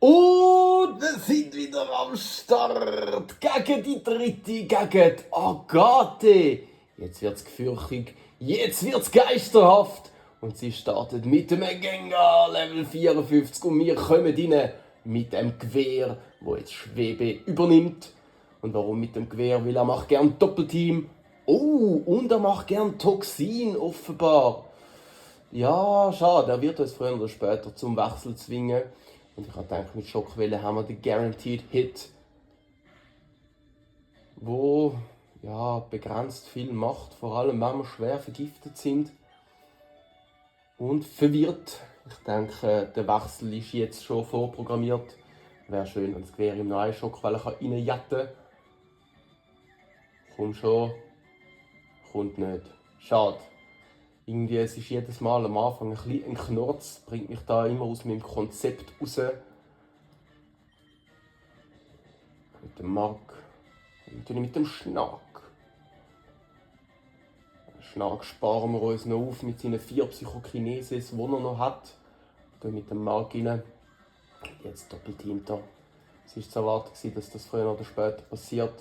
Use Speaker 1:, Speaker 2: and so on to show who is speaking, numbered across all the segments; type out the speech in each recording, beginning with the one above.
Speaker 1: Und wir sind wieder am Start gegen die dritte, gegen die Agathe. Jetzt wird's gefürchtig, jetzt wird's geisterhaft. Und sie startet mit dem Gengar Level 54 und wir kommen rein mit dem Gewehr, wo jetzt Schwebe übernimmt. Und warum mit dem Gewehr? Weil er macht gern Doppelteam. Oh, und er macht gern Toxin offenbar. Ja, schade, er wird uns früher oder später zum Wechsel zwingen. Und ich habe gedacht, mit Schockwelle haben wir den Guaranteed Hit, wo ja, begrenzt viel macht, vor allem wenn wir schwer vergiftet sind und verwirrt. Ich denke, der Wechsel ist jetzt schon vorprogrammiert. Wäre schön, wenn das Gewehr im neuen Schockwelle reinjatten kann. Komm schon, kommt nicht. Schade. Irgendwie, es ist jedes Mal am Anfang ein Knurz, bringt mich da immer aus meinem Konzept raus. Mit dem Mark, natürlich mit dem Schnack. Den Schnack sparen wir uns noch auf mit seinen 4 Psychokinesis, die er noch hat. Gehen mit dem Mark rein. Jetzt Doppelteamt da. Es war zu erwarten, dass das früher oder später passiert.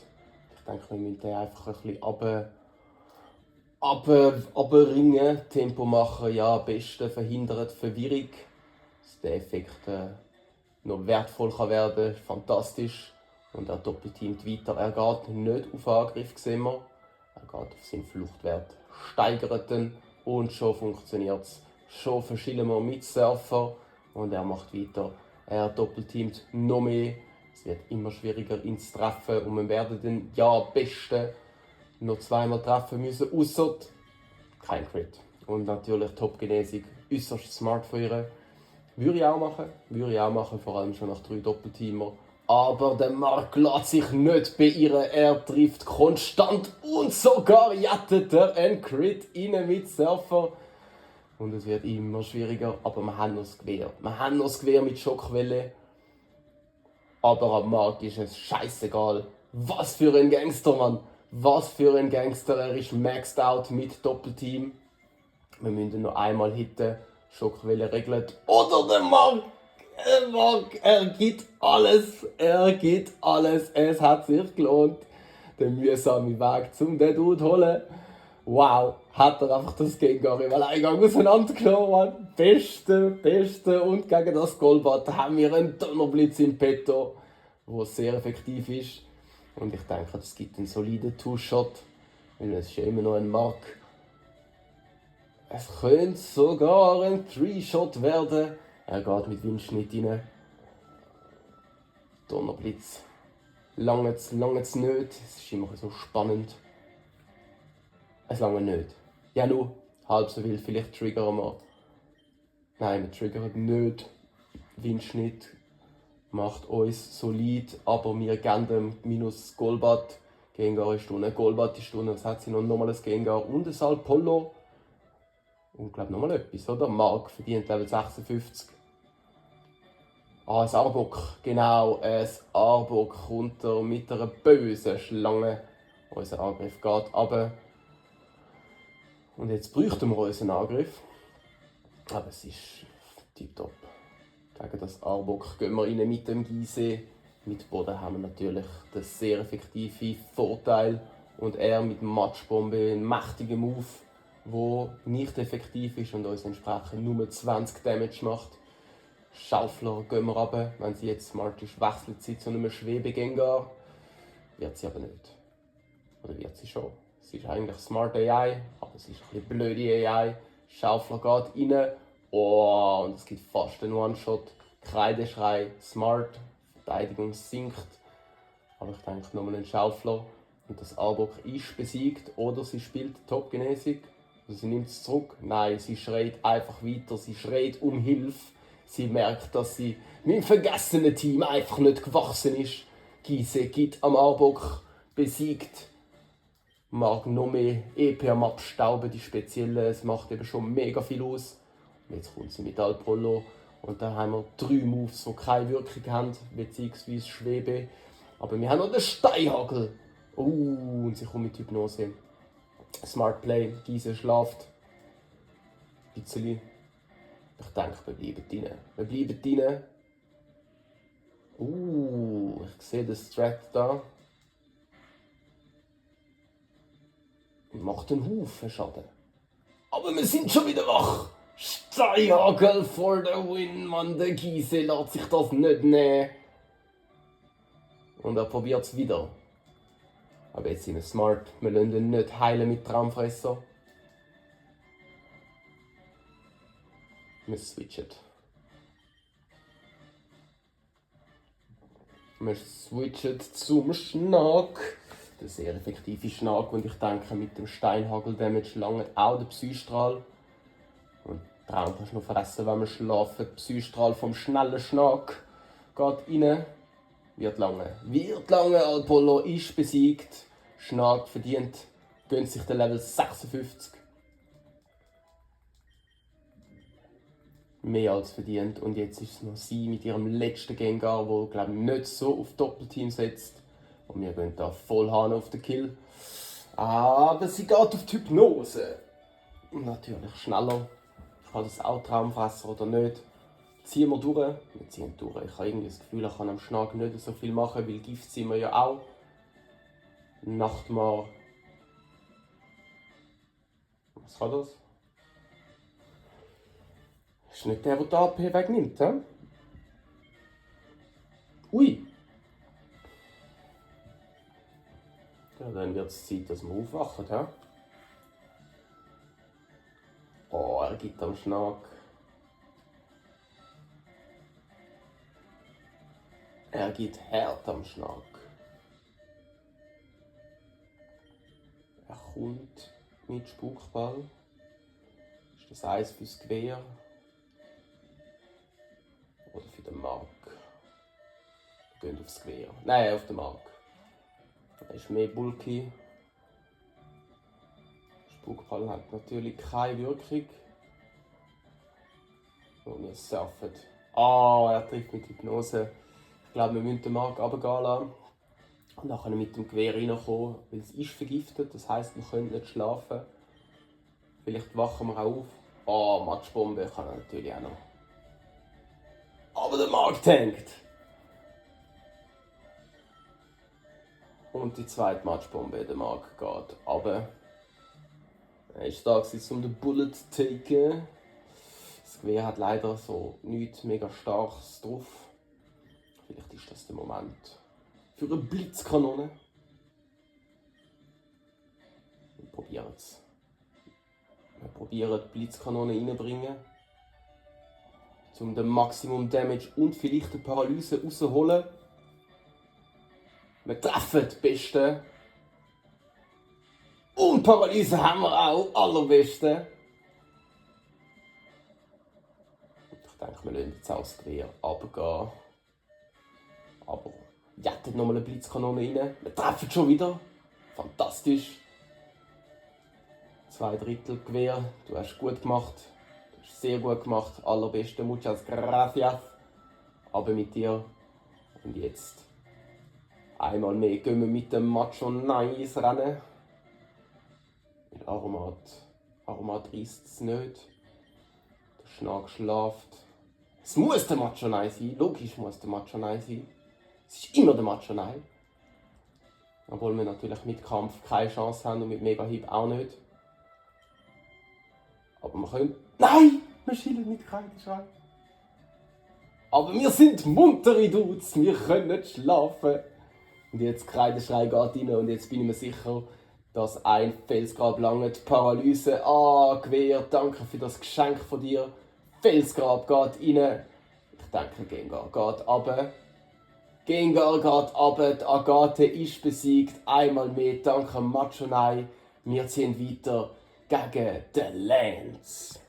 Speaker 1: Ich denke, wir müssen den einfach ein bisschen runterringen, Tempo machen, ja, am besten verhindert Verwirrung. Dass der Effekt noch wertvoll kann werden, ist fantastisch. Und er doppelteamt weiter. Er geht nicht auf Angriff, sehen wir. Er geht auf seinen Fluchtwert, steigert ihn und schon funktioniert es. Schon verschillen wir mit Surfer und er macht weiter. Er doppelteamt noch mehr. Es wird immer schwieriger, ihn zu treffen und wir werden den besten noch zweimal treffen müssen, ausser kein Crit. Und natürlich Top-Genesung, äußerst smart von ihr. Würde ich auch machen, vor allem schon nach 3 Doppelteamer. Aber der Mark lässt sich nicht beirren, er trifft konstant und sogar jettet er einen Crit rein mit Surfer. Und es wird immer schwieriger, aber wir haben noch das Gewehr. Wir haben noch das Gewehr mit Schockwelle. Aber am Mark ist es scheißegal. Was für ein Gangster, Mann! Was für ein Gangster, er ist maxed out mit Doppelteam. Wir müssen ihn noch einmal hitten. Schockwelle regelt. Oder der Mark! Er gibt alles. Es hat sich gelohnt. Der mühsame Weg zum den Dude holen. Wow, hat er einfach das Gengar im Alleingang auseinandergenommen, Mann. Beste. Und gegen das Golbat haben wir einen Donnerblitz im Petto, der sehr effektiv ist. Und ich denke, das gibt einen soliden Two-Shot, weil es ist ja immer noch ein Mark. Es könnte sogar ein 3-Shot werden. Er geht mit Windschnitt rein. Donnerblitz. Lange nicht. Es ist immer so spannend. Es lange nicht. Ja, nur halb so wild. Vielleicht triggern wir. Nein, wir triggern nicht. Windschnitt macht uns solid, aber wir geben dem minus Golbat. Gengar ist unten, Golbat ist unten. Jetzt hat sie noch ein normales Gengar und ein Salpollo. Und ich glaube nochmal etwas, oder? Mark verdient Level 56. Ah, ein Arbok. Genau, ein Arbok runter mit einer bösen Schlange. Unser Angriff geht runter. Und jetzt bräuchten wir unseren Angriff. Aber es ist tipptopp. Gegen das Arbok gehen wir rein mit dem Gise. Mit Boden haben wir natürlich den sehr effektiven Vorteil. Und er mit Matschbombe, ein mächtiger Move, der nicht effektiv ist und uns entsprechend nur 20 Damage macht. Schaufler gehen wir runter. Wenn sie jetzt smart ist, wechselt sie zu einem Schwebegengar. Wird sie aber nicht. Oder wird sie schon? Sie ist eigentlich Smart AI, aber sie ist ein bisschen blöde AI. Schaufler geht rein. Oh, und es gibt fast einen One-Shot. Kreideschrei, Smart, Verteidigung sinkt. Aber ich denke nochmal einen Schaufler. Und das Arbok ist besiegt. Oder sie spielt Top-Genesik. Also sie nimmt es zurück. Nein, sie schreit einfach weiter. Sie schreit um Hilfe. Sie merkt, dass sie mit dem vergessenen Team einfach nicht gewachsen ist. Gise gibt am Arbok besiegt. Mag noch mehr EP am Abstauben, die spezielle. Es macht eben schon mega viel aus. Und jetzt kommt sie mit Alpollo. Und dann haben wir 3 Moves, die keine Wirkung haben, beziehungsweise Schwebe. Aber wir haben noch den Steinhagel. Und sie kommt mit Hypnose. Smart Play, Gise schlaft. Ein bisschen. Ich denke, wir bleiben drin. Ich sehe den Strat da. Macht einen Haufen Schaden. Aber wir sind schon wieder wach. Steinhagel for the win, Mann. Der Giese lässt sich das nicht nehmen. Und er probiert es wieder. Aber jetzt sind wir smart. Wir lassen ihn nicht heilen mit Traumfresser. Wir switchen. Wir switchen zum Schnack. Der sehr effektive Schnack. Und ich denke, mit dem Steinhagel-Damage langt auch der Psystrahl. Und Traum kannst du noch fressen, wenn wir schlafen. Psystrahl vom schnellen Schnack geht rein. Wird lange. Apollo ist besiegt. Schnack verdient. Gönnt sich den Level 56. Mehr als verdient. Und jetzt ist es noch sie mit ihrem letzten Gengar, der glaube ich nicht so auf Doppelteam setzt. Und wir gehen da voll Hahn auf den Kill. Aber sie geht auf die Hypnose. Natürlich schneller. Ich habe das auch Traumfresser oder nicht. Ziehen wir durch. Wir ziehen durch. Ich habe irgendwie das Gefühl, ich kann am Schnack nicht so viel machen, weil Gift sind wir ja auch. Nachtmar. Was war das? Ist nicht der die AP wegnimmt, hä? Ui! Ja, dann wird es Zeit, dass wir aufwachen, hä? Oh, er gibt am Schnack. Er geht hart am Schnack. Er kommt mit Spukball. Ist das Eis fürs Gewehr? Oder für den Mark? Wir gehen aufs Gewehr. Nein, auf den Mark. Er ist mehr bulky. Spukball hat natürlich keine Wirkung. Und wir surfen. Er trifft mit Hypnose. Ich glaube, wir müssen den Mark runtergehen lassen. Und dann können wir mit dem Gewehr reinkommen, weil es ist vergiftet. Das heisst, wir können nicht schlafen. Vielleicht wachen wir auch auf. Matschbombe kann er natürlich auch noch. Aber der Mark tankt. Und die zweite Matschbombe, der Mark geht runter. Er ist da, um den Bullet zu taken. Das Gewehr hat leider so nichts mega Starkes drauf. Vielleicht ist das der Moment für eine Blitzkanone. Wir probieren es. Wir probieren die Blitzkanone reinzubringen, um den Maximum Damage und vielleicht eine Paralyse rauszuholen. Wir treffen die Besten. Und Paralyse haben wir auch, allerbeste. Ich denke, wir lassen jetzt auch das Gewehr runtergehen. Aber jettet nochmal eine Blitzkanone rein. Wir treffen schon wieder. Fantastisch. 2/3 Gewehr. Du hast gut gemacht. Du hast sehr gut gemacht. Allerbeste. Muchas gracias. Aber mit dir. Und jetzt. Einmal mehr gehen wir mit dem Macho Nice rennen. Weil Aromat reisst es nicht. Der Schnack schlaft. Es muss der Macho Nice sein. Logisch muss der Macho Nice sein. Es ist immer der Macho Nice. Obwohl wir natürlich mit Kampf keine Chance haben und mit Mega-Hip auch nicht. Aber wir können... Nein! Wir schillen mit Kreideschrei. Aber wir sind muntere Dudes. Wir können nicht schlafen. Und jetzt Kreideschrei geht rein und jetzt bin ich mir sicher, dass ein Felsgrab langt. Paralyse. Gewehr. Danke für das Geschenk von dir. Felsgrab geht rein. Ich denke, Gengar geht runter. Gengar geht runter. Die Agathe ist besiegt. Einmal mehr. Danke Machonai. Wir ziehen weiter gegen den Lance.